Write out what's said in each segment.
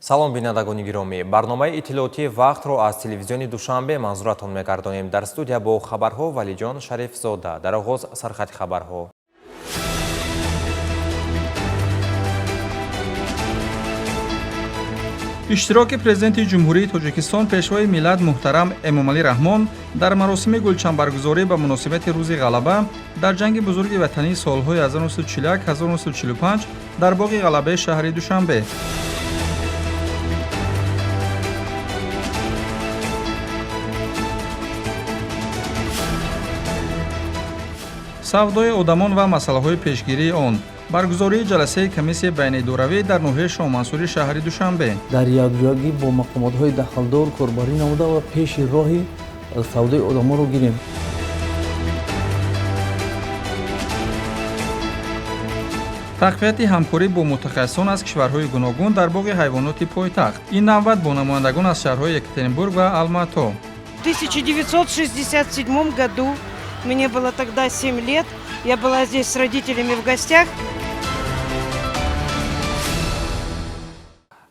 Салом, бинандагони гиромӣ! Барномаи иттилоотии «Вақтро» аз телевизиони Душанбе манзуратон мегардонем. Дар студия бо хабарҳо Валиҷон Шарифзода. Дар оғоз сархати хабарҳо. Иштироки Президенти Ҷумҳурии Тоҷикистон, Пешвои миллат муҳтарам Эмомалӣ Раҳмон дар маросими гулчанбаргузорӣ ба муносибати Рӯзи Ғалаба дар Ҷанги Бузурги Ватанӣ солҳои 1941-1945 дар Боғи Ғалабаи шаҳри Душанбе. Савдои одамон ва масъалаҳои пешгирии он. Баргузории ҷаласаи комиссияи байнидоравӣ дар ноҳияи Шоҳмансури шаҳри Душанбе. Дар якҷоягӣ бо мақомотҳои дахлдор корбарӣ намуда ва пеши роҳи савдои одамонро гирем. Тақвияти ҳамкорӣ бо мутахассисон аз кишварҳои гуногун дар боғи ҳайвоноти пойтахт, ин навбат бо намояндагон аз шаҳрҳои Екатеринбург ва Алмато. В 1967 году, мне было тогда 7 лет, я была здесь с родителями в гостях.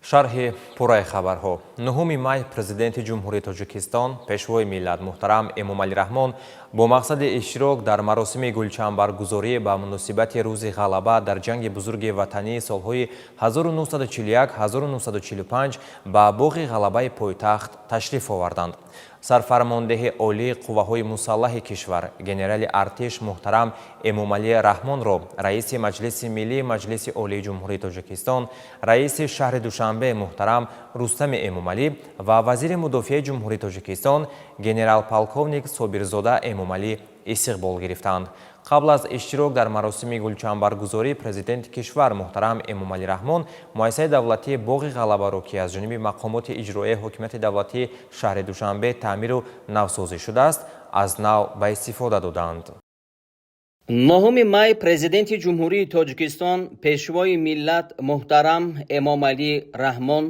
Шарҳи пурраи хабарҳо. 9 май Президенти Ҷумҳурии Тоҷикистон, Пешвои миллат муҳтарам Эмомалӣ Раҳмон бо мақсади иштирок дар маросими гулчанбаргузорӣ ба муносибати Рӯзи Ғалаба дар Ҷанги Бузурги Ватании солҳои 1941-1945 ба Боғи Ғалабаи пойтахт ташриф оварданд. Сарфармондеҳи Олии Қувваҳои Мусаллаҳи кишвар, генерали артиш муҳтарам Эмомалӣ Раҳмонро раиси Маҷлиси Миллии Маҷлиси Олии Ҷумҳурии Тоҷикистон, раиси шаҳри Душанбе муҳтарам Рустами Эмомалӣ ва вазири мудофиаи Ҷумҳурии Тоҷикистон генерал-полковник Собирзода Эмомалӣ истиқбол гирифтанд. Қабл аз иштирок дар маросими гулчанбаргузорӣ Президенти кишвар муҳтарам Эмомалӣ Раҳмон муассисаи давлатии Боғи Ғалабаро, ки аз ҷониби мақомоти иҷроияи ҳокимияти давлатии шаҳри Душанбе таъмиру навсозӣ шудааст, аз нав ба истифода доданд. 9 май Президенти Ҷумҳурии Тоҷикистон, Пешвои миллат муҳтарам Эмомалӣ Раҳмон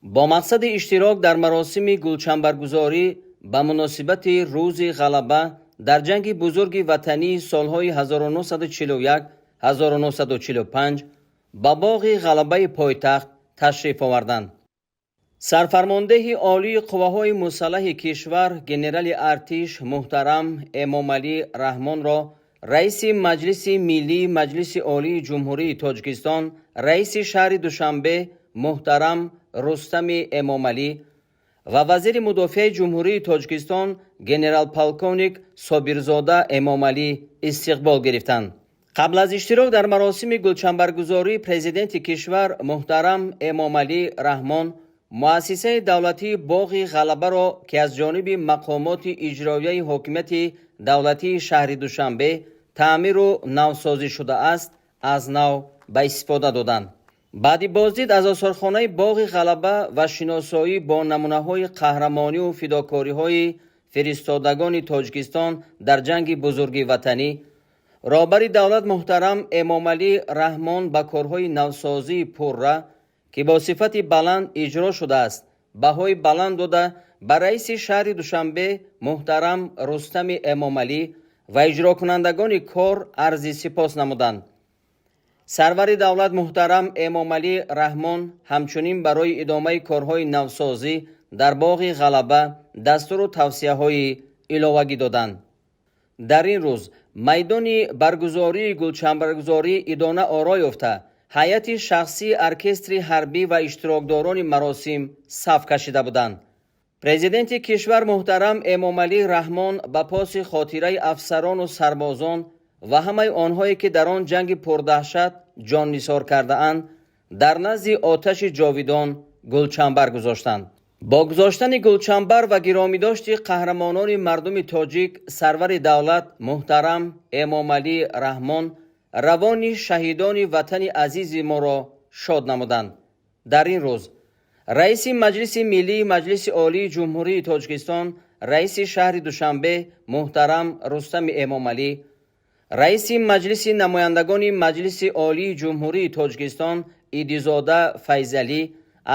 бо мақсади иштирок дар маросими гулчанбаргузорӣ ба муносибати Рӯзи Ғалаба дар Ҷанги Бузурги Ватании солҳои 1941-1945 ба Боғи Ғалабаи пойтахт ташриф оварданд. Сарфармондеҳи Олии Қувваҳои Мусаллаҳи кишвар, генерали артиш муҳтарам Эмомалӣ Раҳмонро раиси Маҷлиси Миллии Маҷлиси Олии Ҷумҳурии Тоҷикистон, раиси шаҳри Душанбе муҳтарам Рустами Эмомалӣ ва вазири мудофиаи Ҷумҳурии Тоҷикистон генерал-полковник Собирзода Эмомалӣ истиқбол гирифтанд. Қабл аз иштирок дар маросими гулчанбаргузорӣ Президенти кишвар муҳтарам Эмомалӣ Раҳмон муассисаи давлатии Боғи Ғалабаро, ки аз ҷониби мақомоти иҷроияи ҳокимияти давлатии шаҳри Душанбе таъмиру навсозӣ шудааст, аз нав ба истифода доданд. Баъди боздид аз осорхонаи Боғи Ғалаба ва шиносоӣ бо намунаҳои қаҳрамониву фидокориҳои фиристодагони Тоҷикистон дар Ҷанги Бузурги Ватанӣ, роҳбари давлат муҳтарам Эмомалӣ Раҳмон ба корҳои навсозии пурра, ки бо сифати баланд иҷро шудааст, баҳои баланд дода, ба раиси шаҳри Душанбе муҳтарам Рустами Эмомалӣ ва иҷрокунандагони кор арзи сипос намуданд. Сарвари давлат муҳтарам Эмомалӣ Раҳмон ҳамчунин барои идомаи корҳои навсозӣ дар Боғи Ғалаба дастуру тавсияҳои иловагӣ доданд. Дар ин рӯз майдони баргузории гулчанбаргузорӣ идона оро ёфта, ҳайати шахсии оркестри ҳарбӣ ва иштирокдорони маросим саф кашида буданд. Президенти кишвар муҳтарам Эмомалӣ Раҳмон ба поси хотираи афсарону сарбозон ва ҳамаи онҳое, ки дар он ҷанги пурдаҳшат ҷоннисор кардаанд, дар назди оташи ҷовидон гулчанбар гузоштанд. Бо гузоштани гулчанбар ва гиромидошти қаҳрамонони мардуми тоҷик сарвари давлат муҳтарам Эмомалӣ Раҳмон равони шаҳидони ватани азизи моро шод намуданд. Дар ин рӯз раиси Маҷлиси Миллии Маҷлиси Олии Ҷумҳурии Тоҷикистон, раиси шаҳри Душанбе муҳтарам Рустами Эмомалӣ, раиси Маҷлиси Намояндагони Маҷлиси Олии Ҷумҳурии Тоҷикистон Идизода Файзалӣ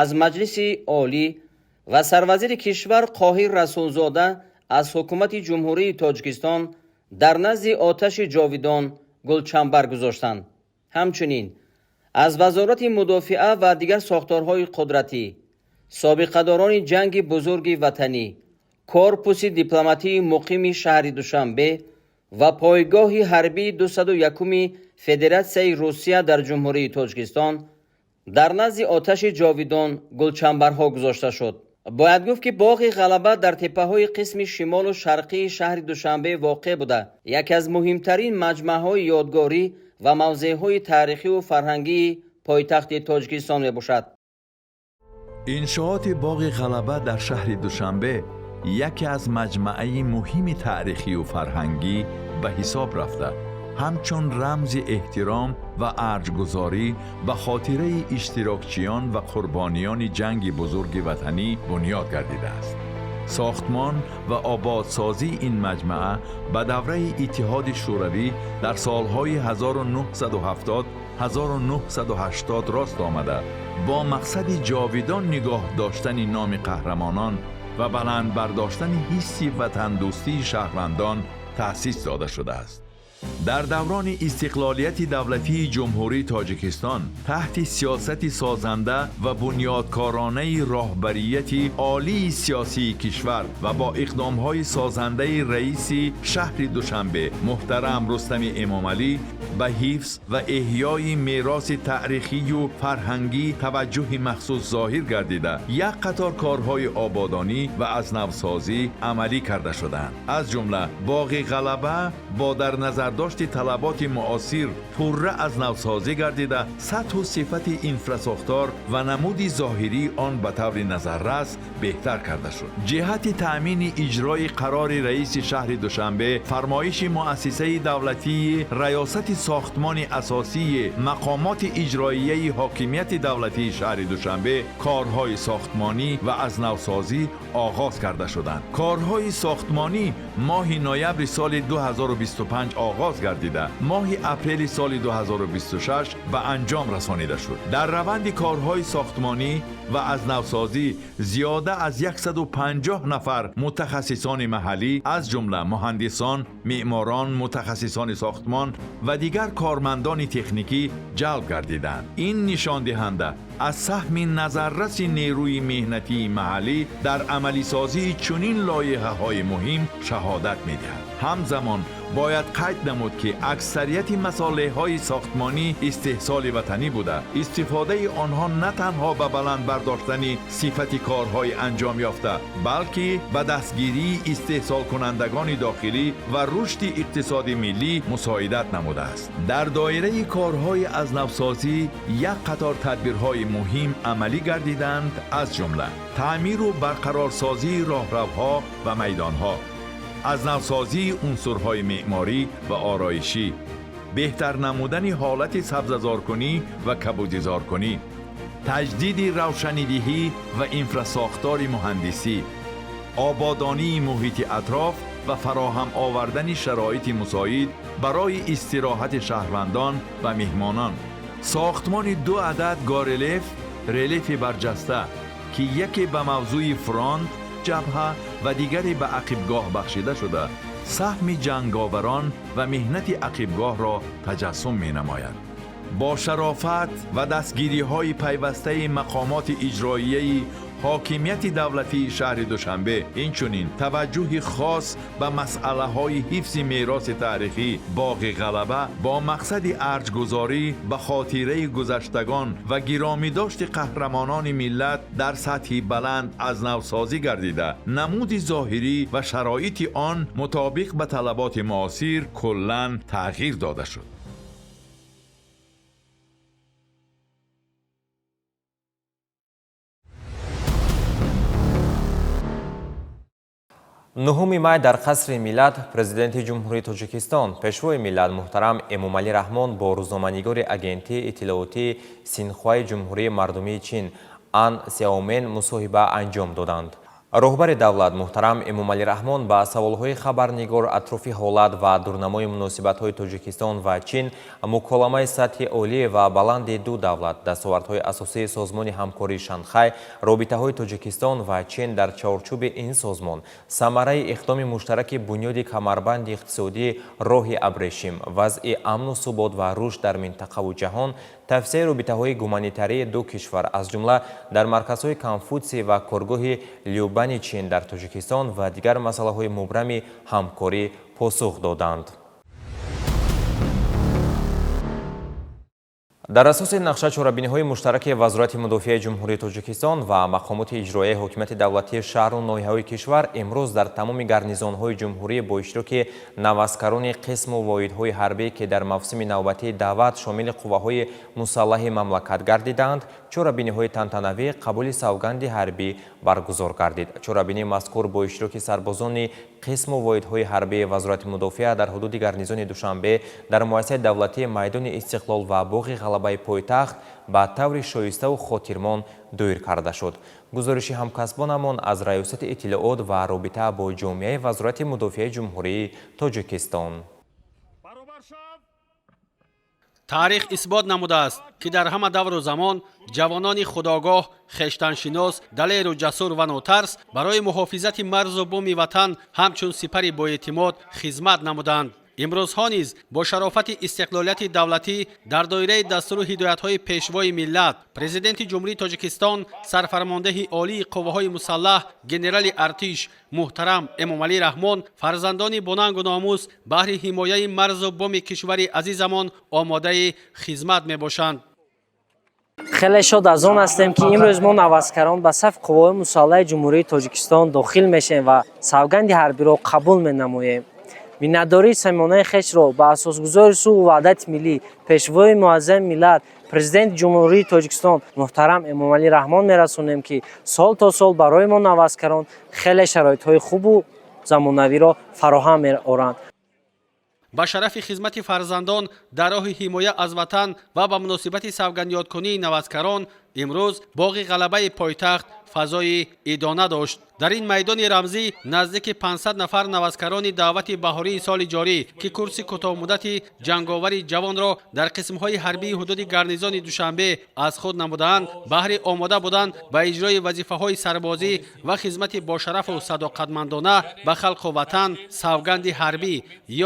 аз Маҷлиси Олӣ ва сарвазири кишвар Қоҳир Расулзода аз Ҳукумати Ҷумҳурии Тоҷикистон дар назди оташи ҷовидон гулчанбар гузоштанд. Ҳамчунин Аз Вазорати мудофиа ва дигар сохторҳои қудратӣ, собиқадорони ҷанги бузурги ватанӣ, корпуси дипломатии муқими шаҳри Душанбе ва пойгоҳи ҳарбии 201-уми Федератсияи Русия дар Ҷумҳурии Тоҷикистон дар назди оташи ҷовидон гулчамбарҳо гузошта шуд. Бояд гуфт, ки боғи Ғалаба дар теппаҳои қисми шимолу шарқии шаҳри Душанбе воқеъ буда, яке аз муҳимтарин маҷмаъҳои ёдгорӣ ва мавзеъҳои таърихиву фарҳангии пойтахти Тоҷикистон мебошад. Иншооти боғи Ғалаба дар шаҳри Душанбе яке аз маҷмаъаи муҳими таърихию фарҳангӣ ба ҳисоб рафта, ҳамчун рамзи эҳтиром ва арҷгузорӣ ба хотираи иштирокчиён ва қурбониёни ҷанги бузурги ватанӣ бунёд гардидааст. Сохтмон ва ободсозии ин маҷмаъа ба давраи Иттиҳоди Шӯравӣ дар солҳои 1970-1980 рост омада, бо мақсади ҷовидон нигоҳ доштани номи қаҳрамонон ва баланд бардоштани ҳисси ватандӯстии шаҳрвандон таъсис дода шудааст. Дар даврони истиқлолияти давлатии Ҷумҳурии Тоҷикистон таҳти сиёсати созанда ва бунёдкоронаи роҳбарияти олии сиёсии кишвар ва бо иқдомҳои созандаи раиси шаҳри Душанбе муҳтарам Рустами Эмомалӣ ба ҳифз ва эҳёи мероси таърихию фарҳангӣ таваҷҷӯҳи махсус зоҳир гардида, як қатор корҳои ободонӣ ва аз навсозӣ амалӣ карда шуданд. Аз ҷумла боғи Ғалаба бо дар назардошти талаботи муосир пурра аз навсозӣ гардида, сатҳу сифати инфрасохтор ва намуди зоҳирии он ба таври назаррас беҳтар карда шуд. Ҷиҳати таъмини иҷрои қарори раиси шаҳри Душанбе, фармоиши муассисаи давлатии Раёсати сохтмони асосии мақомоти иҷроияи ҳокимияти давлатии шаҳри Душанбе корҳои сохтмонӣ ва аз навсозӣ оғоз карда шуданд. Корҳои сохтмонӣ моҳи ноябри соли 2025 оғоз гардида, моҳи апрели соли 2026 ба анҷом расонида шуд. Дар раванди корҳои сохтмонӣ ва аз навсозӣ зиёда аз 150 нафар мутахассисони маҳаллӣ, аз ҷумла муҳандисон, меъморон, мутахассисони сохтмон ва дигар кормандони техникӣ ҷалб гардиданд. Ин нишондиҳанда аз саҳми назарраси нерӯи меҳнатии маҳаллӣ дар амалисозии чунин лоиҳаҳои муҳим шаҳодат медиҳад. Ҳамзамон бояд қайд намуд, ки аксарияти масолеҳҳои сохтмонӣ истеҳсоли ватанӣ буда, истифодаи онҳо на танҳо ба баланд бардоштани сифати корҳои анҷом ёфта, балки ба дастгирии истеҳсолкунандагони дохилӣ ва рушди иқтисоди миллӣ мусоидат намудааст. Дар доираи корҳои аз навсозӣ як қатор тадбирҳои муҳим амалӣ гардиданд, аз ҷумла таъмиру барқарорсозии роҳравҳо ва майдонҳо, аз навсозии унсурҳои меъморӣ ва ороишӣ, беҳтар намудани ҳолати сабзазоркунӣ ва кабудизоркунӣ, таҷдиди равшанидиҳӣ ва инфрасохтори муҳандисӣ, ободонии муҳити атроф ва фароҳам овардани шароити мусоид барои истироҳати шаҳрвандон ва меҳмонон, сохтмони ду адад горелеф, релефи барҷаста, ки яке ба мавзӯи фронт, ҷабҳа ва дигаре ба ақибгоҳ бахшида шуда, саҳми ҷанговарон ва меҳнати ақибгоҳро таҷассум менамояд. Бо шарофат ва дастгириҳои пайвастаи мақомоти иҷроияи ҳокимияти давлатии шаҳри Душанбе, инчунин таваҷҷӯҳи хос ба масъалаҳои ҳифзи мероси таърихӣ, боғи Ғалаба бо мақсади арҷгузорӣ ба хотираи гузаштагон ва гиромидошти қаҳрамонони миллат дар сатҳи баланд аз навсозӣ гардида, намуди зоҳирӣ ва шароити он мутобиқ ба талаботи муосир куллан тағйир дода шуд. Нуҳуми май дар Қасри Миллат Президенти Ҷумҳурии Тоҷикистон, Пешвои миллат муҳтарам Эмомалӣ Раҳмон бо рӯзноманигори Агентии иттилоотии Синхуаи Ҷумҳурии Мардумии Чин Ан Сяомен мусоҳиба анҷом доданд. Роҳбари давлат муҳтарам Эмомалӣ Раҳмон ба саволҳои хабарнигор атрофи ҳолат ва дурнамои муносибатҳои Тоҷикистон ва Чин, муколамаи сатҳи олӣ ва баланди ду давлат, дастовардҳои асосии Созмони ҳамкории Шанхай, робитаҳои Тоҷикистон ва Чин дар чорчӯби ин созмон, самараи иқдоми муштараки бунёди камарбанди иқтисодии роҳи абрешим, вазъи амну субот ва рушд дар минтақаву ҷаҳон, тавсеаи робитаҳои гуманитарии ду кишвар, аз ҷумла дар марказҳои Конфутсий ва коргоҳи Любани Чин дар Тоҷикистон ва дигар масъалаҳои мубрами ҳамкорӣ посух доданд. Дар асоси нақша, чорабиниҳои муштараки Вазорати мудофиаи Ҷумҳурии Тоҷикистон ва мақомоти иҷроияи ҳокимияти давлатии шаҳру ноҳияҳои кишвар имрӯз дар тамоми гарнизонҳои ҷумҳурӣ бо иштироки наваскарони қисму воҳидҳои ҳарбӣ, ки дар мавсими навбатии даъват шомили қувваҳои мусаллаҳи мамлакат гардидаанд, чорабиниҳои тантанавӣ қабули савганди ҳарбӣ баргузор гардид. Чорабинии мазкур бо иштироки сарбозони қисму воҳидҳои ҳарбии Вазорати мудофиа дар ҳудуди гарнизони Душанбе, дар муассисаи давлатии майдони Истиқлол ва боғи Ғалабаи пойтахт ба таври шоиставу хотирмон доир карда шуд. Гузориши ҳамкасбонамон аз Раёсати иттилоот ва робита бо ҷомеаи Вазорати мудофиаи Ҷумҳурии Тоҷикистон. Таърих исбот намудааст, ки дар ҳама давру замон ҷавонони худогоҳ, хештаншинос, далеру ҷасур ва нотарс барои муҳофизати марзу буми ватан ҳамчун сипари боэътимод хизмат намуданд. Имрӯзҳо низ бо шарофати истиқлолияти давлатӣ дар доираи дастуру ҳидоятҳои Пешвои миллат, Президенти Ҷумҳурии Тоҷикистон, Сарфармондеҳи Олии Қувваҳои Мусаллаҳ, генерали артиш муҳтарам Эмомалӣ Раҳмон, фарзандони бонангу номус баҳри ҳимояи марзу буми кишвари азизамон омодаи хизмат мебошанд. Хеле шод аз он ҳастем, ки имрӯз мо, наваскарон, ба сафи қувваҳои мусаллаҳи Ҷумҳурии Тоҷикистон дохил мешавем ва савганди ҳарбиро қабул менамоем. Миннатдории самимонаи хешро ба асосгузори сулҳу ваҳдати миллӣ, Пешвои муаззами миллат, Президенти Ҷумҳурии Тоҷикистон муҳтарам Эмомалӣ Раҳмон мерасонем, ки сол то сол барои мо, наваскарон, хеле шароитҳои хубу замонавиро фароҳам меоранд. Ба шарафи хизмати фарзандон дар роҳи ҳимоя аз ватан ва ба муносибати савгандёдкунии наваскарон имрӯз боғи Ғалабаи пойтахт фазои идона дошт. Дар ин майдони рамзӣ наздики 500 нафар наваскарони даъвати баҳории соли ҷорӣ, ки курси кӯтоҳмуддати ҷанговари ҷавонро дар қисмҳои ҳарбии ҳудуди гарнизони Душанбе аз худ намудаанд, баҳри омода будан ба иҷрои вазифаҳои сарбозӣ ва хизмати бошарафу садоқатмандона ба халқу ватан савганди ҳарбӣ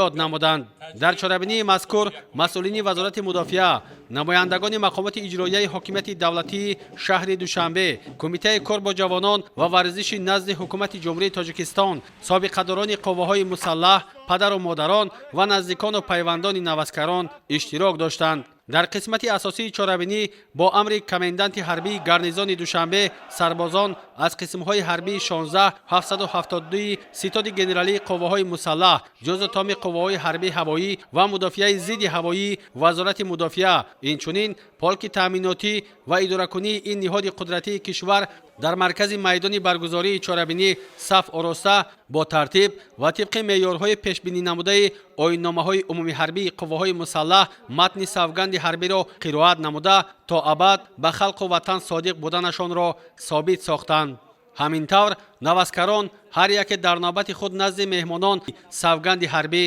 ёд намуданд. Дар чорабинии мазкур масъулини Вазорати мудофиа, намояндагони мақомоти иҷроияи ҳокимияти давлатии шаҳри Душанбе, Кумитаи кор бо ҷавонон ва варзиши назди Ҳукумати Ҷумҳурии Тоҷикистон, собиқадорони қувваҳои мусаллаҳ, падару модарон ва наздикону пайвандони наваскарон иштирок доштанд. Дар қисмати асосии чорабинӣ бо амри коменданти ҳарбии гарнизони Душанбе сарбозон аз қисмҳои ҳарбии 16 772 Ситоди генералии қувваҳои мусаллаҳ, ҷузъу томи қувваҳои ҳарбии ҳавоӣ ва мудофиаи зидди ҳавоии Вазорати мудофиа, инчунин полки таъминотӣ ва идоракунии ин ниҳоди қудратии кишвар дар маркази майдони баргузории чорабинӣ саф ороста, бо тартиб ва тибқи меъёрҳои пешбининамудаи оинномаҳои умумиҳарбии қувваҳои мусаллаҳ матни савганди ҳарбиро қироат намуда, то абад ба халқу ватан содиқ буданашонро собит сохтанд. Ҳамин тавр, наваскарон ҳар яке дар навбати худ назди меҳмонон савганди ҳарбӣ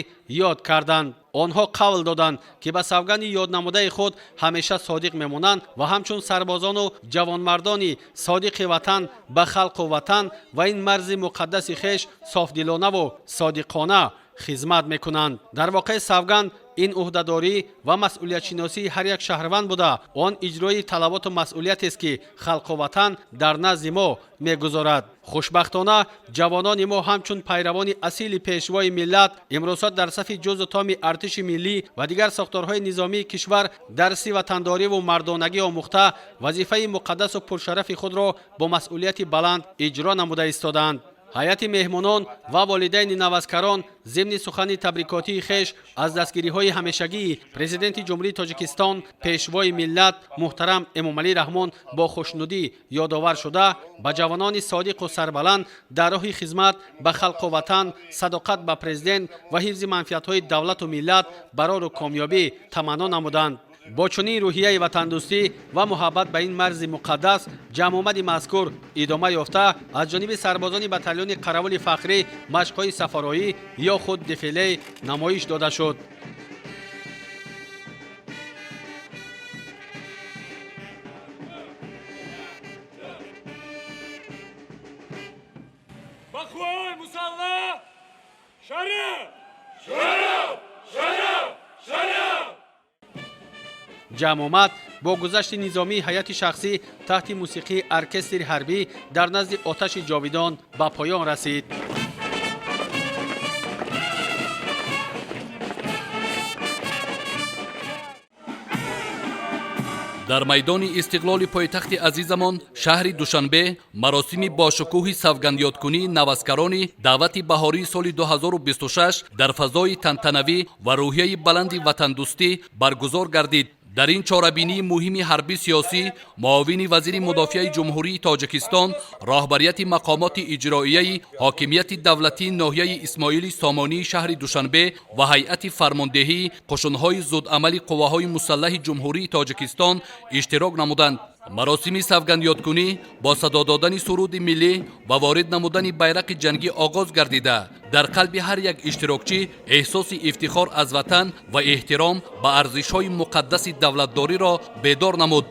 ёд карданд. Онҳо қавл доданд, ки ба савганди ёднамудаи худ ҳамеша содиқ мемонанд ва ҳамчун сарбозону ҷавонмардони содиқи ватан ба халқу ватан ва ин марзи муқаддаси хеш софдилонаву содиқона хизмат мекунанд. Дар воқеъ, савганд ин ӯҳдадорӣ ва масъулиятшиносии ҳар як шаҳрванд буда, он иҷрои талаботу масъулиятест, ки халқу ватан дар назди мо мегузорад. Хушбахтона, ҷавонони мо ҳамчун пайравони асили Пешвои миллат имрӯзҳо дар сафи ҷузъу томи артиши миллӣ ва дигар сохторҳои низомии кишвар дарси ватандориву мардонагӣ омӯхта, вазифаи муқаддасу пуршарафи худро бо масъулияти баланд иҷро намуда истодаанд. Ҳайати меҳмонон ва волидайни наваскарон зимни сухани табрикотии хеш аз дастгириҳои ҳамешагии Президенти Ҷумҳурии Тоҷикистон, Пешвои миллат муҳтарам Эмомалӣ Раҳмон бо хушнудӣ ёдовар шуда, ба ҷавонони содиқу сарбаланд дар роҳи хизмат ба халқу ватан, садоқат ба президент ва ҳифзи манфиатҳои давлату миллат барору комёбӣ таманно намуданд. Бо чунин рӯҳияи ватандӯстӣ ва муҳаббат ба ин марзи муқаддас ҷамъомади мазкур идома ёфта, аз ҷониби сарбозони батальони қаравули фахрӣ машқҳои сафароӣ ё худ дефиле намоиш дода шуд. Ҷамъомад бо гузашти низомии ҳайати шахсӣ таҳти мусиқии оркестри ҳарбӣ дар назди оташи ҷовидон ба поён расид. Дар майдони Истиқлоли пойтахти азизамон, шаҳри Душанбе, маросими бошукӯҳи савгандёдкунии наваскарони даъвати баҳории соли 2026 дар фазои тантанавӣ ва рӯҳияи баланди ватандӯстӣ баргузор гардид. Дар ин чорабинии муҳими ҳарбӣ сиёсӣ муовини вазири мудофиаи Ҷумҳурии Тоҷикистон, роҳбарияти мақомоти иҷроияи ҳокимияти давлатии ноҳияи Исмоили Сомонии шаҳри Душанбе ва ҳайати фармондеҳии қушунҳои зудамали қувваҳои мусаллаҳи Ҷумҳурии Тоҷикистон иштирок намуданд. Маросими савгандёдкунӣ бо садо додани суруди миллӣ ва ворид намудани байрақи ҷангӣ оғоз гардида, дар қалби ҳар як иштирокчӣ эҳсоси ифтихор аз ватан ва эҳтиром ба арзишҳои муқаддаси давлатдориро бедор намуд.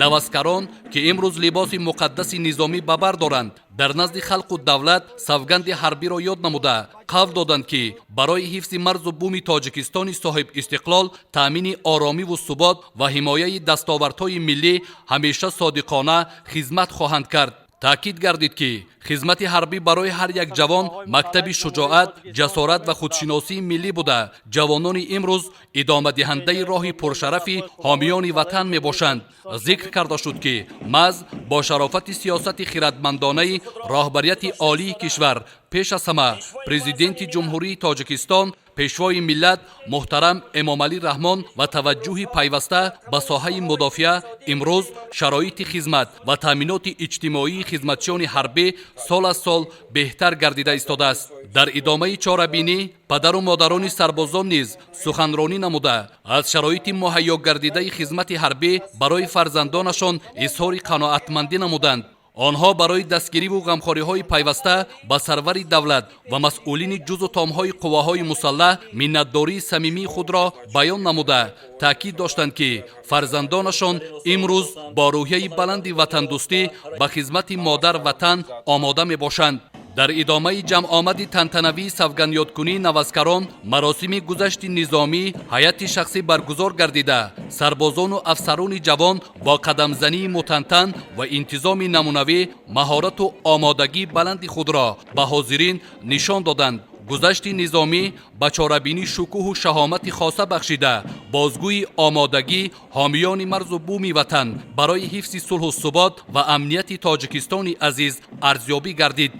Наваскарон, ки имрӯз либоси муқаддаси низомӣ ба бар доранд, дар назди халқу давлат савганди ҳарбиро ёд намуда, қавл доданд, ки барои ҳифзи марзу буми Тоҷикистони соҳибистиқлол, таъмини оромиву субот ва ҳимояи дастовардҳои миллӣ ҳамеша содиқона хизмат хоҳанд кард. Таъкид гардид, ки хизмати ҳарбӣ барои ҳар як ҷавон мактаби шуҷоат, ҷасорат ва худшиносии миллӣ буда, ҷавонони имрӯз идомадиҳандаи роҳи пуршарафи ҳомиёни ватан мебошанд. Зикр карда шуд, ки маҳз бо шарофати сиёсати хиратмандонаи роҳбарияти олии кишвар, пеш аз ҳама Президенти Ҷумҳурии Тоҷикистон, Пешвои миллат муҳтарам Эмомалӣ Раҳмон ва таваҷҷӯҳи пайваста ба соҳаи мудофиа, имрӯз шароити хизмат ва таъминоти иҷтимоии хизматчиёни ҳарбӣ сол аз сол беҳтар гардида истодааст. Дар идомаи чорабинӣ падару модарони сарбозон низ суханронӣ намуда, аз шароити муҳайё гардидаи хизмати ҳарбӣ барои фарзандонашон изҳори қаноатмандӣ намуданд. Онҳо барои дастгириву ғамхориҳои пайваста ба сарвари давлат ва масъулини ҷузу томҳои қувваҳои мусаллаҳ миннатдории самимии худро баён намуда, таъкид доштанд, ки фарзандонашон имрӯз бо рӯҳияи баланди ватандӯстӣ ба хизмати модар ватан омода мебошанд. Дар идомаи ҷамъомади тантанавии савгандёдкунии наваскарон маросими гузашти низомӣ ҳайати шахсӣ баргузор гардида, сарбозону афсарони ҷавон бо қадамзании мутантан ва интизоми намунавӣ маҳорату омодагии баланди худро ба ҳозирин нишон доданд. Гузашти низомӣ ба чорабинӣ шукӯҳу шаҳомати хоса бахшида, бозгӯи омодагӣ ҳомиёни марзу буми ватан барои ҳифзи сулҳу субот ва амнияти Тоҷикистони азиз арзёбӣ гардид.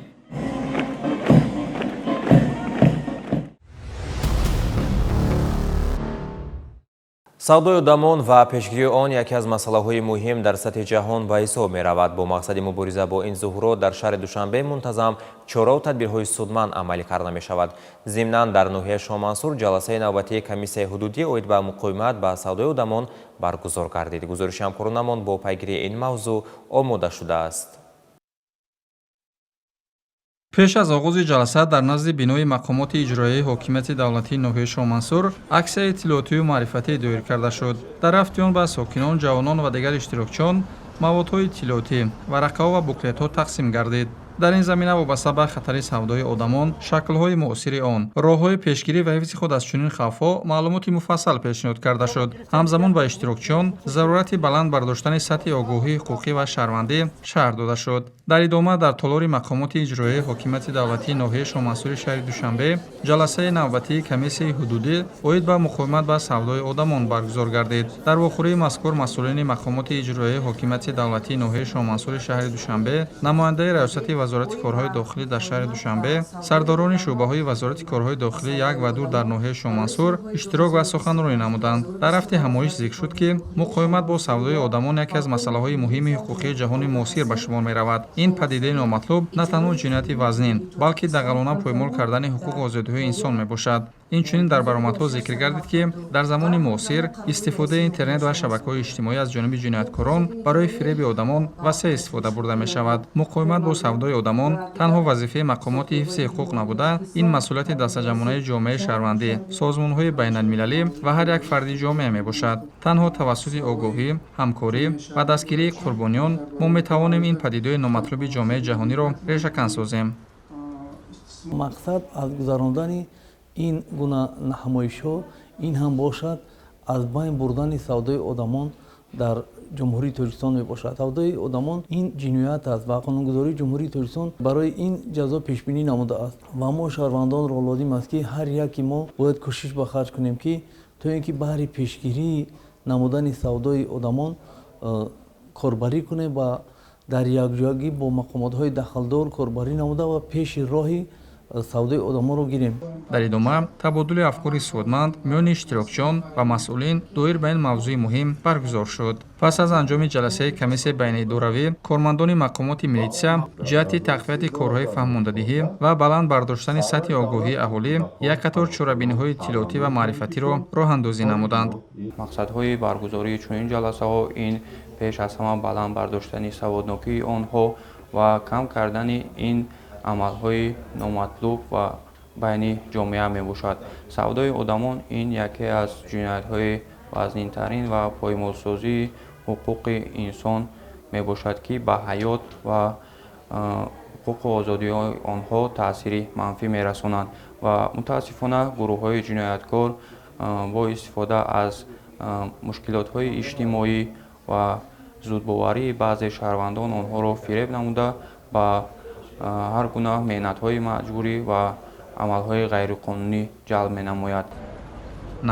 Савдои одамон ва пешгирии он яке аз масъалаҳои муҳим дар сатҳи ҷаҳон ба ҳисоб меравад. Бо мақсади мубориза бо ин зуҳурот дар шаҳри Душанбе мунтазам чораву тадбирҳои судманд амалӣ карда мешавад. Зимнан дар ноҳияи Шоҳмансур ҷаласаи навбатии комиссияи ҳудудӣ оид ба муқовимат ба савдои одамон баргузор гардид. Гузориши ҳамкоронамон бо пайгирии ин мавзӯъ омода шудааст. Пеш аз оғози ҷаласа дар назди бинои мақомоти иҷроияи ҳокимияти давлатии ноҳияи Шоҳмансур аксияи иттилоотию маърифатӣ доир карда шуд. Дар рафти он ба сокинон, ҷавонон ва дигар иштирокчиён маводҳои иттилоотӣ, варақаҳо ва буклетҳо тақсим гардид. Дар ин замина вобаста ба хатари савдои одамон, шаклҳои муосири он, роҳҳои пешгирӣ ва ҳифзи худ аз чунин хавфҳо маълумоти муфассал пешниҳод карда шуд. Ҳамзамон ба иштирокчиён зарурати баланд бардоштани сатҳи огоҳии ҳуқуқӣ ва шаҳрвандӣ шарҳ дода шуд. Дар идома дар толори мақомоти иҷроияи ҳокимияти давлатии ноҳияи Шоҳмансури шаҳри Душанбе ҷаласаи навбатии комиссияи ҳудудӣ оид ба муқовимат ба савдои одамон баргузор гардид. Дар вохӯрии мазкур масъулини мақомоти иҷроияи ҳокимияти давлатии ноҳияи Шоҳмансури шаҳри Душанбе, намояндаи раёсати Вазорати корҳои дохилӣ дар шаҳри Душанбе, сардорони шӯъбаҳои Вазорати корҳои дохилӣ 1 ва 2 дар ноҳияи Шоҳмансур иштирок ва суханронӣ намуданд. Дар рафти ҳамоиш зикр шуд, ки муқовимат бо савдои одамон яке аз масъалаҳои муҳими ҳуқуқии ҷаҳони муосир ба шумор меравад. Ин падидаи номатлуб на танҳо ҷинояти вазнин, балки дағалона поймол кардани ҳуқуқу озодиҳои инсон мебошад. Инчунин дар баромадҳо зикр гардид, ки дар замони муосир истифодаи интернет ва шабакаҳои иҷтимоӣ аз ҷониби ҷинояткорон барои фиреби одамон васеъ истифода бурда мешавад. Муқовимат бо савдои одамон танҳо вазифаи мақомоти ҳифзи ҳуқуқ набуда, ин масъулияти дастаҷамъонаи ҷомеаи шаҳрвандӣ, созмонҳои байналмилалӣ ва ҳар як фарди ҷомеа мебошад. Танҳо тавассути огоҳӣ, ҳамкорӣ ва дастгирии қурбониён мо метавонем ин падидаи номатлуби ҷомеаи ҷаҳониро решакан созем. Мақсад аз гузарондани ин гуна ҳамоишҳо ин ҳам бошад, аз байн бурдани савдои одамон дар Ҷумҳурии Тоҷикистон мебошад. Савдои одамон ин ҷиноят аст ва қонунгузории Ҷумҳурии Тоҷикистон барои ин ҷазо пешбинӣ намудааст ва мо шаҳрвандонро лозим аст, ки ҳар яки мо бояд кӯшиш ба харҷ кунем, ки то ин ки баҳри пешгирии намудани савдои одамон корбарӣ кунем ва дар якҷоягӣ бо мақомотҳои дахлдор корбарӣ намуда ва пеши роҳи савдои одамонро гирем. Дар идома табодули афкори судманд миёни иштирокчиён ва масъулин доир ба ин мавзӯи муҳим баргузор шуд. Пас аз анҷоми ҷаласаи комиссияи байниидоравӣ, кормандони мақомоти милитсия ҷиҳати тақвияти корҳои фаҳмондадиҳӣ ва баланд бардоштани сатҳи огоҳии аҳолӣ як қатор чорабиниҳои иттилоотӣ ва маърифатиро роҳандозӣ намуданд. Мақсадҳои баргузории чунин ҷаласаҳо ин пеш аз ҳама баланд бардоштани саводнокии онҳо ва кам кардани ин амалҳои номатлуб ва байни ҷомеа мебошад. Савдои одамон ин яке аз ҷиноятҳои вазнинтарин ва поймолсозии ҳуқуқи инсон мебошад, ки ба ҳаёт ва ҳуқуқу озодиҳои онҳо таъсири манфӣ мерасонанд ва мутаассифона гурӯҳҳои ҷинояткор бо истифода аз мушкилотҳои иҷтимоӣ ва зудбоварии баъзе шаҳрвандон онҳоро фиреб намуда, ба ҳар гуна меҳнатҳои маҷбурӣ ва амалҳои ғайриқонунӣ ҷалб менамояд.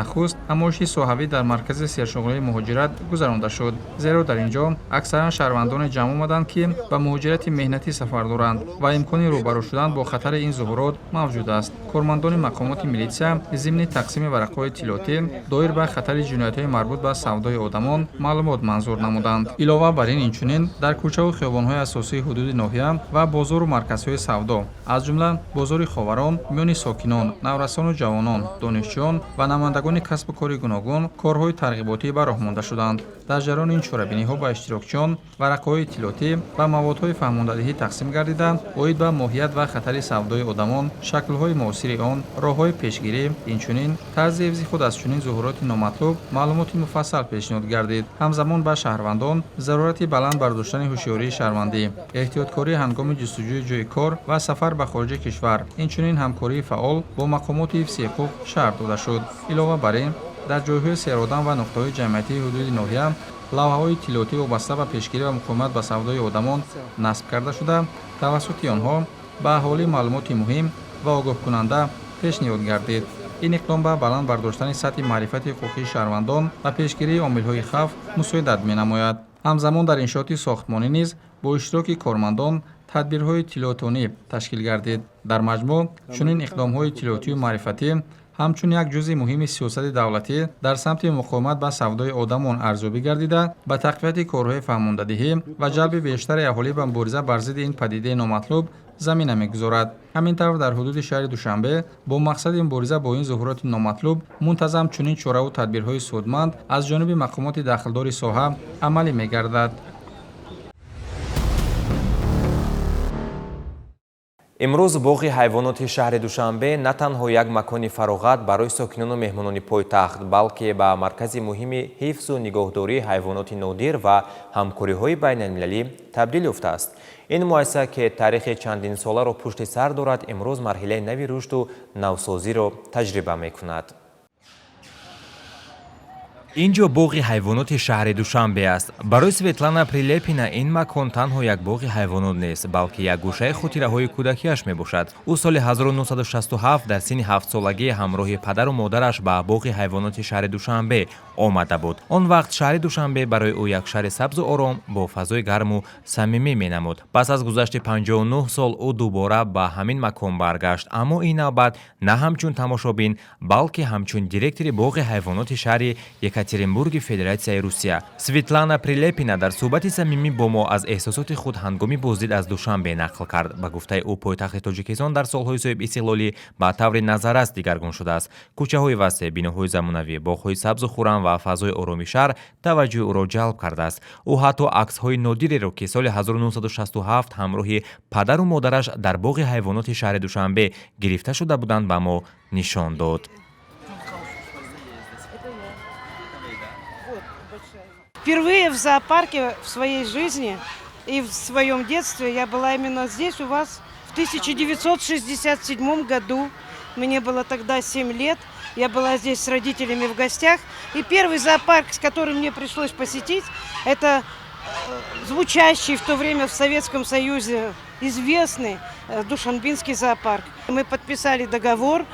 Нахуст ҳамоиши соҳавӣ дар маркази сершуғлии муҳоҷират гузаронда шуд, зеро дар ин ҷо аксаран шаҳрвандоне ҷамъ омаданд, ки ба муҳоҷирати меҳнатӣ сафар доранд ва имкони рӯбарӯ шудан бо хатари ин зуҳурот мавҷуд аст. Кормандони мақомоти милитсия зимни тақсими варақаҳои иттилоотӣ доир ба хатари ҷиноятҳои марбут ба савдои одамон маълумот манзур намуданд. Илова бар ин, инчунин дар кӯчаву хиёбонҳои асосии ҳудуди ноҳия ва бозору марказҳои савдо, аз ҷумла бозори Ховарон, миёни сокинон, наврасону ҷавонон, донишҷӯён ва намояндагони касбу кори гуногун корҳои тарғиботӣ ба роҳ монда шуданд. Дар ҷараёни ин чорабиниҳо ба иштирокчиён варақаҳои иттилоотӣ ва маводҳои фаҳмондадиҳӣ тақсим гардида, оид ба моҳият ва хатари савдои одамон, шаклҳои муосири он, роҳҳои пешгирӣ, инчунин тарзи ҳифзи худ аз чунин зуҳуроти номатлуб маълумоти муфассал пешниҳод гардид. Ҳамзамон ба шаҳрвандон зарурати баланд бардоштани ҳушёрии шаҳрвандӣ, эҳтиёткорӣ ҳангоми ҷустуҷӯи ҷойи кор ва сафар ба хориҷи кишвар, инчунин ҳамкории фаъол бо мақомоти ҳифзи ҳуқуқ шарҳ дода шуд. Илова бар ин, дар ҷойҳои серодам ва нуқтаҳои ҷамъиятии ҳудуди ноҳия лавҳаҳои иттилоотӣ вобаста ба пешгирӣ ва муқовимат ба савдои одамон насб карда шуда, тавассути онҳо ба аҳолӣ маълумоти муҳим ва огоҳкунанда пешниҳод гардид. Ин иқдом ба баланд бардоштани сатҳи маърифати ҳуқуқии шаҳрвандон ва пешгирии омилҳои хавф мусоидат менамояд. Ҳамзамон дар иншооти сохтмонӣ низ бо иштироки кормандон тадбирҳои иттилоотонӣ ташкил гардид. Дар маҷмӯъ, чунин иқдомҳои иттилоотию маърифатӣ ҳамчун як ҷузъи муҳими сиёсати давлатӣ дар самти муқовимат ба савдои одамон арзёбӣ гардида, ба тақвияти корҳои фаҳмондадиҳӣ ва ҷалби бештари аҳолӣ ба мубориза бар зидди ин падидаи номатлуб замина мегузорад. Ҳамин тавр, дар ҳудуди шаҳри Душанбе бо мақсади мубориза бо ин зуҳуроти номатлуб мунтазам чунин чораву тадбирҳои судманд аз ҷониби мақомоти дахлдори соҳа амалӣ мегардад. Имрӯз боғи ҳайвоноти шаҳри Душанбе на танҳо як макони фароғат барои сокинону меҳмонони пойтахт, балки ба маркази муҳими ҳифзу нигоҳдории ҳайвоноти нодир ва ҳамкориҳои байналмилалӣ табдил ёфтааст. Ин муассиса, ки таърихи чандинсоларо пушти сар дорад, имрӯз марҳилаи нави рушду навсозиро таҷриба мекунад. Ин ҷо боғи ҳайвоноти шаҳри Душанбе аст. Барои Светлана Прилепина ин макон танҳо як боғи ҳайвонот нест, балки як гӯшаи хотираҳои кӯдакиаш мебошад. Ӯ соли 1967 дар синни ҳафтсолагӣ ҳамроҳи падару модараш ба боғи ҳайвоноти шаҳри Душанбе Омада буд. Он вақт шаҳри Душанбе барои ӯ як шаҳри сабзу ором бо фазои гарму самимӣ менамуд. Пас аз гузашти 59 сол ӯ дубора ба ҳамин макон баргашт, аммо ин навбат на ҳамчун тамошобин, балки ҳамчун директори боғи ҳайвоноти шаҳри Екатеринбурги Федератсияи Русия. Светлана Прилепина дар суҳбати самимӣ бо мо аз эҳсосоти худ ҳангоми боздид аз Душанбе нақл кард. Ба гуфтаи ӯ, пойтахти Тоҷикистон дар солҳои соҳибистиқлолӣ ба таври назаррас дигаргун шудааст. Кӯчаҳои васеъ, биноҳои замонавӣ, боғҳои сабзу хуррам ва фазои ороми шаҳр таваҷҷӯҳи ӯро ҷалб кардааст. Ӯ ҳатто аксҳои нодиреро, ки соли 1967 ҳамроҳи падару модараш дар боғи ҳайвоноти шаҳри Душанбе гирифта шуда буданд, ба мо нишон дод. Впервые в зоопарке в своей жизни и в своем детстве я была именно здесь у вас в 1967 году. Мне было тогда 7 лет. Я была здесь с родителями в гостях. И первый зоопарк, с которым мне пришлось посетить, это звучащий в то время в Советском Союзе известный Душанбинский зоопарк. Мы подписали договор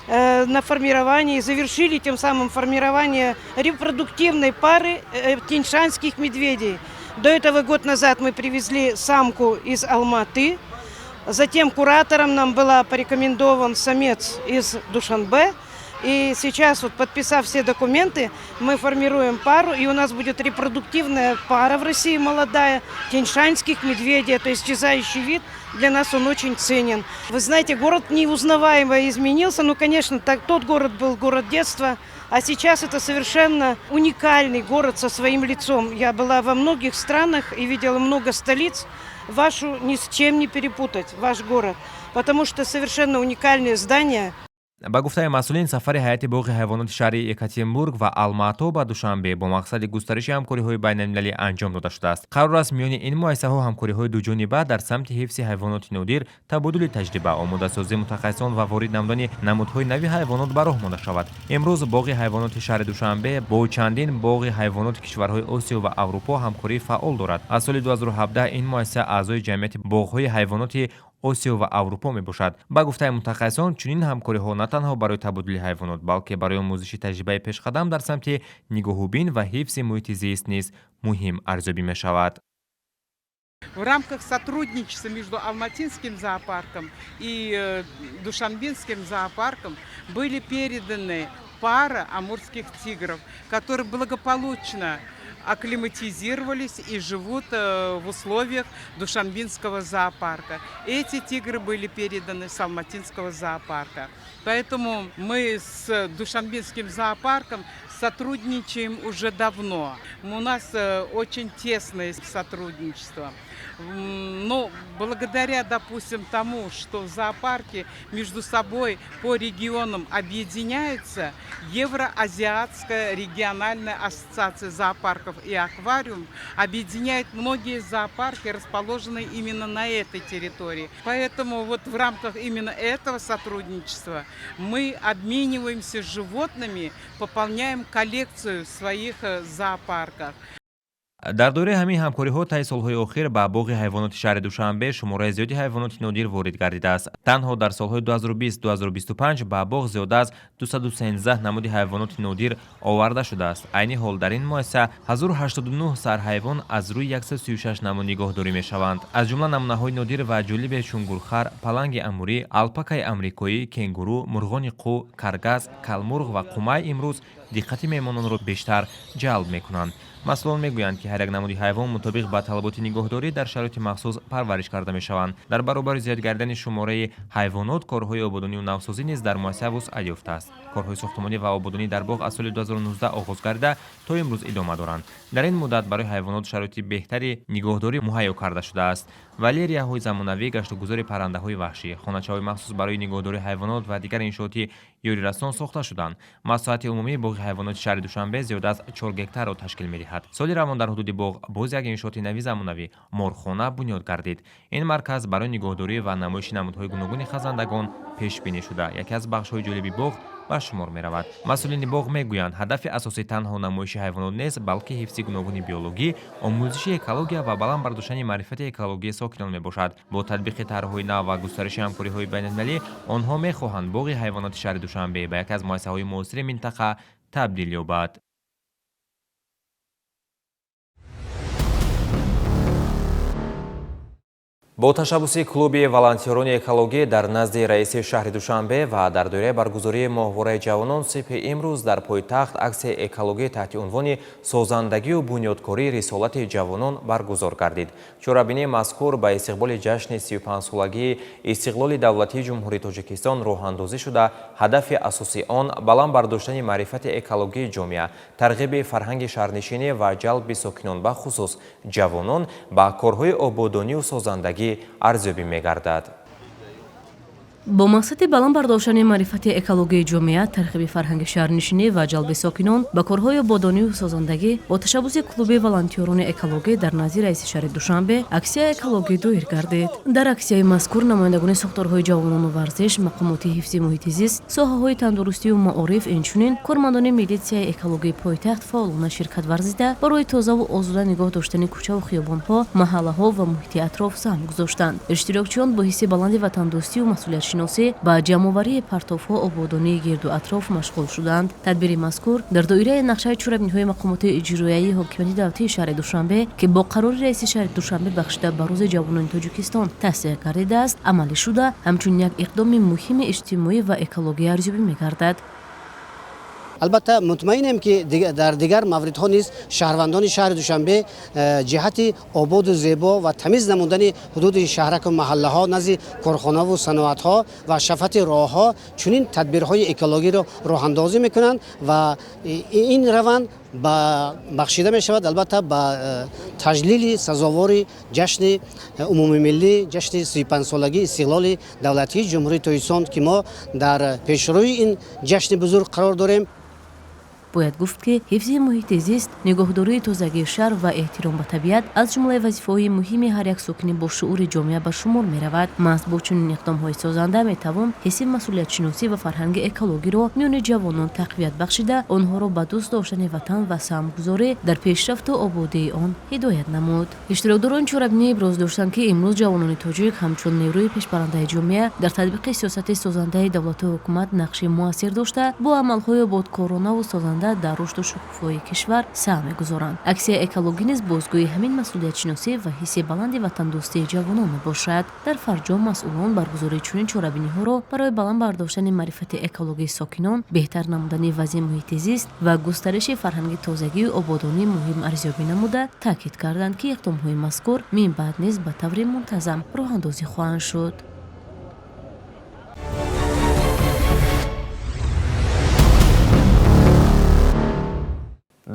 на формирование и завершили тем самым формирование репродуктивной пары тяньшанских медведей. До этого год назад мы привезли самку из Алматы. Затем куратором нам была порекомендован самец из Душанбе. И сейчас, вот, подписав все документы, мы формируем пару, и у нас будет репродуктивная пара в России молодая, тяньшанских медведей. Это исчезающий вид, для нас он очень ценен. Вы знаете, город неузнаваемо изменился. Ну, конечно, так, тот город был город детства, а сейчас это совершенно уникальный город со своим лицом. Я была во многих странах и видела много столиц. Вашу ни с чем не перепутать, ваш город, потому что совершенно уникальные здания. Ба гуфтаи масъулин, сафари ҳайати боғи ҳайвоноти шаҳри Екатеринбург ва Алмато ба Душанбе бо мақсади густариши ҳамкориҳои байналмилалӣ анҷом дода шудааст. Қарор аст, миёни ин муассисаҳо ҳамкориҳои дуҷониба дар самти ҳифзи ҳайвоноти нодир, табодули таҷриба, омодасозии мутахассисон ва ворид намудани намудҳои нави ҳайвонот ба роҳ монда шавад. Имрӯз боғи ҳайвоноти шаҳри Душанбе бо чандин боғи ҳайвоноти кишварҳои Осиё ва Аврупо ҳамкории фаъол дорад. Аз соли 2017 ин муассиса аъзои ҷамъияти боғҳои ҳайвоноти Осиё ва Аврупо мебошад. Ба гуфтаи мутахассисон, чунин ҳамкориҳо на танҳо барои табодули ҳайвонот, балки барои омӯзиши таҷрибаи пешқадам дар самти нигоҳубин ва ҳифзи муҳити зист низ муҳим арзёбӣ мешавад. В рамках сотрудничества между Алматинским зоопарком и Душанбинским зоопарком были переданы пара амурских тигров, которые благополучно акклиматизировались и живут в условиях Душанбинского зоопарка. Эти тигры были переданы с Алматинского зоопарка. Поэтому мы с Душанбинским зоопарком сотрудничаем уже давно. У нас очень тесное сотрудничество. Но благодаря, допустим, тому, что зоопарки между собой по регионам объединяются, Евроазиатская региональная ассоциация зоопарков и аквариум объединяет многие зоопарки, расположенные именно на этой территории. Поэтому вот в рамках именно этого сотрудничества мы обмениваемся животными, пополняем коллекцию в своих зоопарках. Дар доираи ҳамин ҳамкориҳо таи солҳои охир ба боғи ҳайвоноти шаҳри Душанбе шумораи зиёди ҳайвоноти нодир ворид гардидааст. Танҳо дар солҳои 2020-2025 ба боғ зиёда аз 213 намуди ҳайвоноти нодир оварда шудааст. Айни ҳол дар ин муассиса 1089 сар ҳайвон аз рӯи 136 намуд нигоҳдорӣ мешаванд. Аз ҷумла намунаҳои нодир ва ҷолибе чун гурхар, паланги амурӣ, алпакаи амрикоӣ, кенгуру, мурғони қӯ, каргаз, калмурғ ва қумай имрӯз диққати меҳмононро бештар ҷалб мекунанд. Масъулон мегӯянд, ки ҳар як намуди ҳайвон мутобиқ ба талаботи нигоҳдорӣ дар шароити махсус парвариш карда мешаванд. Дар баробари зиёд гардидани шумораи ҳайвонот, корҳои ободонию навсозӣ низ дар муассиса вусъат ёфтааст. Корҳои сохтмонӣ ва ободонӣ дар боғ аз соли 2019 оғоз гардида, то имрӯз идома доранд. Дар ин муддат барои ҳайвонот шароити беҳтари нигоҳдорӣ муҳайё карда шудааст. Вольерҳои замонавӣ, гаштугузори паррандаҳои ваҳшӣ, хоначаҳои махсус барои нигоҳдории ҳайвонот ва дигар иншооти ёрирасон сохта шуданд. Масоҳати умумии боғи ҳайвоноти шаҳри Душанбе зиёда аз 4 гектарро ташкил медиҳад. Соли равон дар ҳудуди боғ боз як иншооти нави замонавӣ, морхона, бунёд гардид. Ин марказ барои нигоҳдорӣ ва намоиши намудҳои гуногуни хазандагон пешбинӣ шуда, яке аз бахшҳои ҷолиби боғ ба шумор меравад. Масъулини боғ мегӯянд, ҳадафи асосӣ танҳо намоиши ҳайвонот нест, балки ҳифзи гуногуни биологӣ, омӯзиши экология ва баланд бардоштани маърифати экологии сокинон мебошад. Бо татбиқи тарҳҳои нав ва густариши ҳамкориҳои байналмилалӣ онҳо мехоҳанд боғи ҳайвоноти шаҳри Душанбе ба яке аз муассисаҳои муосири минтақа табдил ёбад. Бо ташаббуси клуби волонтёрони экологӣ дар назди раиси шаҳри Душанбе ва дар доираи баргузории моҳвораи ҷавонон сипи имрӯз дар пойтахт аксияи экологӣ таҳти унвони созандагию бунёдкории рисолати ҷавонон баргузор гардид. Чорабинии мазкур ба истиқболи ҷашни 35-солагии истиқлоли давлатии Ҷумҳурии Тоҷикистон роҳандозӣ шуда, ҳадафи асосии он баланд бардоштани маърифати экологии ҷомеа, тарғиби фарҳанги шаҳрнишинӣ ва ҷалби сокинон, бахусус ҷавонон, ба корҳои ободонию созандагӣ арзёбӣ мегардад. Бо мақсади баланд бардоштани маърифати экологии ҷомеа, тарғиби фарҳанги шаҳрнишинӣ ва ҷалби сокинон ба корҳои ободонию созандагӣ бо ташаббуси клуби волонтёрони экологӣ дар назди раиси шаҳри Душанбе аксияи экологӣ доир гардид. Дар аксияи мазкур намояндагони сохторҳои ҷавонону варзиш, мақомоти ҳифзи муҳити зист, соҳаҳои тандурустию маориф, инчунин кормандони милитсияи экологии пойтахт фаъолона ширкат варзида, барои тозаву озода нигоҳ доштани кӯчаву хиёбонҳо, маҳаллаҳо ва муҳити атроф саҳм гузоштанд. Иштирокчиён бо ҳисси баланди ватандӯстию масъулиятшиносӣ ба ҷамъоварии партовҳо, ободонии гирду атроф машғул шуданд. Тадбири мазкур дар доираи нақшаи чорабиниҳои мақомоти иҷроияи ҳокимияти давлатии шаҳри Душанбе, ки бо қарори раиси шаҳри Душанбе бахшида ба Рӯзи ҷавонони Тоҷикистон тасдиқ гардидааст, амалӣ шуда, ҳамчун як иқдоми муҳими иҷтимоӣ ва экологӣ арзёбӣ мегардад. Албатта, мутмаинем, ки дар дигар мавридҳо низ шаҳрвандони шаҳри Душанбе ҷиҳати ободу зебо ва тамиз намудани ҳудуди шаҳраку маҳаллаҳо, назди корхонаву саноатҳо ва шафати роҳҳо чунин тадбирҳои экологиро роҳандозӣ мекунанд ва ин раванд бахшида мешавад, албатта, ба таҷлили сазовори ҷашни умумимиллӣ, ҷашни 35-солагии истиқлоли давлатии Ҷумҳурии Тоҷикистон, ки мо дар пешрӯи ин ҷашни бузург қарор дорем. Бояд гуфт, ки ҳифзи муҳити зист, нигоҳдории тозагии шаҳр ва эҳтиром ба табиат аз ҷумлаи вазифаҳои муҳими ҳар як сокини бошуури ҷомеа ба шумор меравад. Маҳз бо чунин иқдомҳои созанда метавон ҳисси масъулиятшиносӣ ва фарҳанги экологиро миёни ҷавонон тақвият бахшида, онҳоро ба дӯст доштани ватан ва саҳмгузорӣ дар пешрафту ободии он ҳидоят намуд. Иштирокдорони чорабинӣ иброз доштанд, ки имрӯз ҷавонони тоҷик ҳамчун нерӯи пешбарандаи ҷомеа дар татбиқи сиёсати созандаи давлату ҳукумат нақши муассир дошта, бо амалҳои ободкоронаву созанда дар рушду шукуфоии кишвар саҳм мегузоранд. Аксияи экологӣ низ бозгӯи ҳамин масъулиятшиносӣ ва ҳисси баланди ватандӯстии ҷавонон мебошад. Дар фарҷом масъулон баргузории чунин чорабиниҳоро барои баланд бардоштани маърифати экологии сокинон, беҳтар намудани вазъи муҳити зист ва густариши фарҳанги тозагию ободонӣ муҳим арзёбӣ намуда, таъкид карданд, ки иқдомҳои мазкур минбаъд низ ба таври мунтазам роҳандозӣ хоҳанд шуд.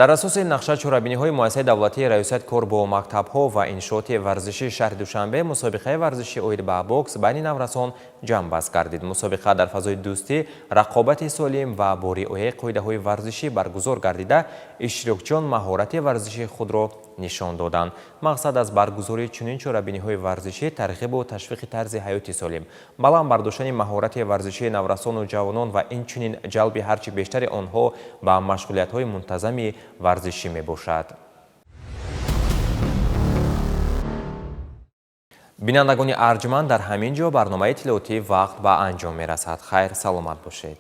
Дар асоси нақша чорабиниҳои муассисаи давлатии раёсат кор бо мактабҳо ва иншооти варзишии шаҳри Душанбе мусобиқаи варзиши оид ба бокс байни наврасон ҷамъбаст гардид. Мусобиқа дар фазои дӯстӣ, рақобати солим ва бо риояи қоидаҳои варзишӣ баргузор гардида, иштирокчиён маҳорати варзишии худро нишон доданд. Мақсад аз баргузории чунин чорабиниҳои варзишӣ тарғибу ташвиқи тарзи ҳаёти солим, баланд бардоштани маҳорати варзишии наврасону ҷавонон ва инчунин ҷалби ҳарчи бештари онҳо ба машғулиятҳои мунтазами варзишӣ мебошад. Бинандагони арҷманд, дар ҳамин ҷо барномаи иттилоотии вақт ба анҷом мерасад. Хайр, саломат бошед.